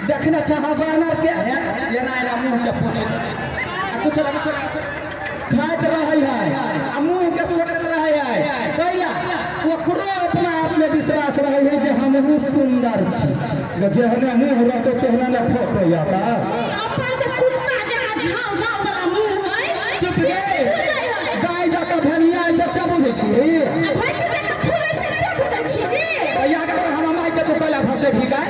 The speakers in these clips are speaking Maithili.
देखना चाह बानर के एना एना मुंह के पूछ कुछ खाइत रहे है आ मुंह के सोटैत रहे है। कैला ओकरो अपना आप में विश्वास रहे है जे हमहू सुंदर छी, जेहने मुंह रहतो तेहने ने फोटो आता। अपन से कुत्ता जकाँ झाव झाव वाला मुंह है। चुप गे गाय जकाँ भनिया छै से बुझै छी, भैंस जकाँ फूलै छै से बुझै छी। भैया के हमरा माय के तो कैला भसे भी गाय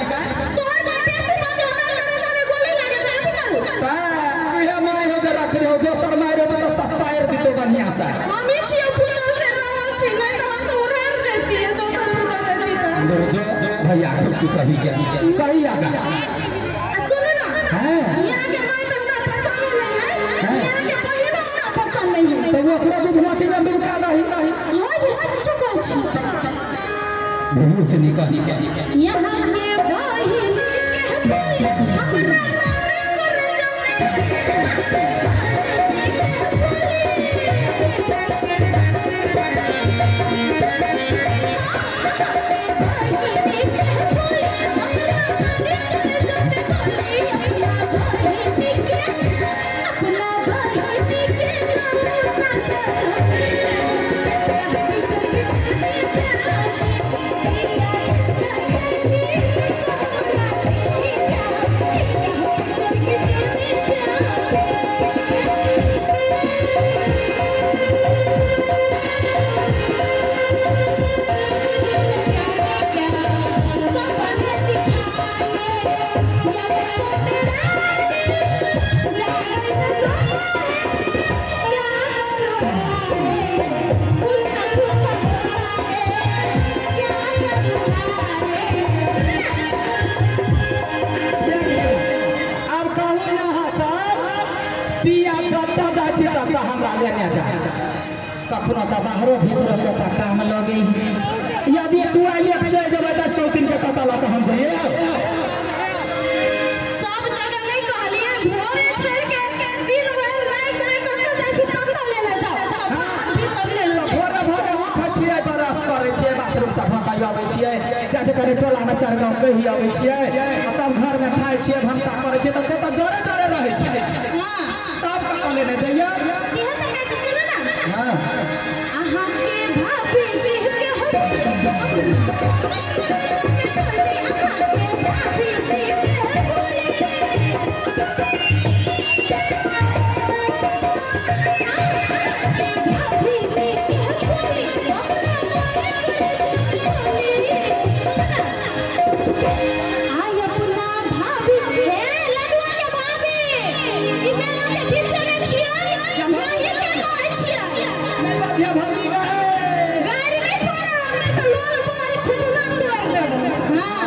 दोसर माय रहतो तो ससायर दितो बढ़िया से। हमी छियो फुटो से रहल छी, नहीं तो हम तो उड़ार जैतिए दोसर फुटो रहती तो। जो भैया की कही के कही आगा सुनो ना। हां यहाँ के माय तो हमरा पसंद नहीं है, यहाँ के बहिनो हमरा पसंद नहीं है। तो ओकरो दूधमती में डुबका दही। हां ये सच कहै छी। मुंह से निकली के यहाँ के बहिन के बोले हमरा कखनो तऽ बाहरो भीतरो के काम लगे। यदि तू आइले चलि जेबै तऽ 100 दिन के कतऽ लऽ कऽ हम जइयै? सब जगह नहीं कहलियै, भोरे छोड़ि के दिन भरि राति में कतऽ जाइ छी ततऽ लेने जाउ। भीतर लेने जाउ। भोरे भोरे उठै छियै, ब्रश करै छियै, बाथरूम से भकाइ अबै छियै, जाइ छै कनि टोला में 4 गाँव कहि अबै छियै, तब घर में खाइ छियै, भनसा करै छियै, तऽ तो जरे जरे रहै छै। तब कतऽ लेने जइयै?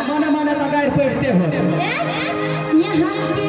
मने मने तो गारि पढ़ते हो। यहाँ के